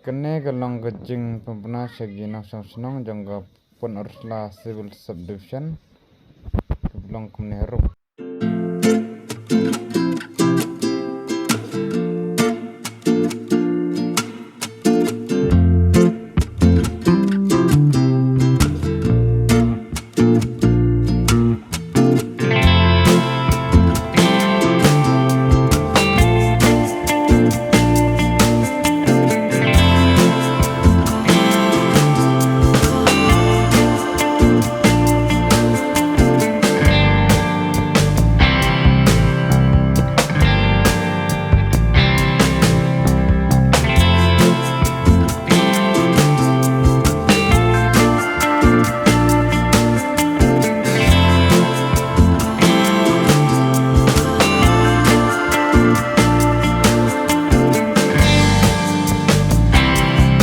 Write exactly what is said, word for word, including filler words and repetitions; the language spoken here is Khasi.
Kane ka long ka jingpynbna sha ki nongshong shnong jong ka Pynursla Civil Subdivision, ka long kumne ruh.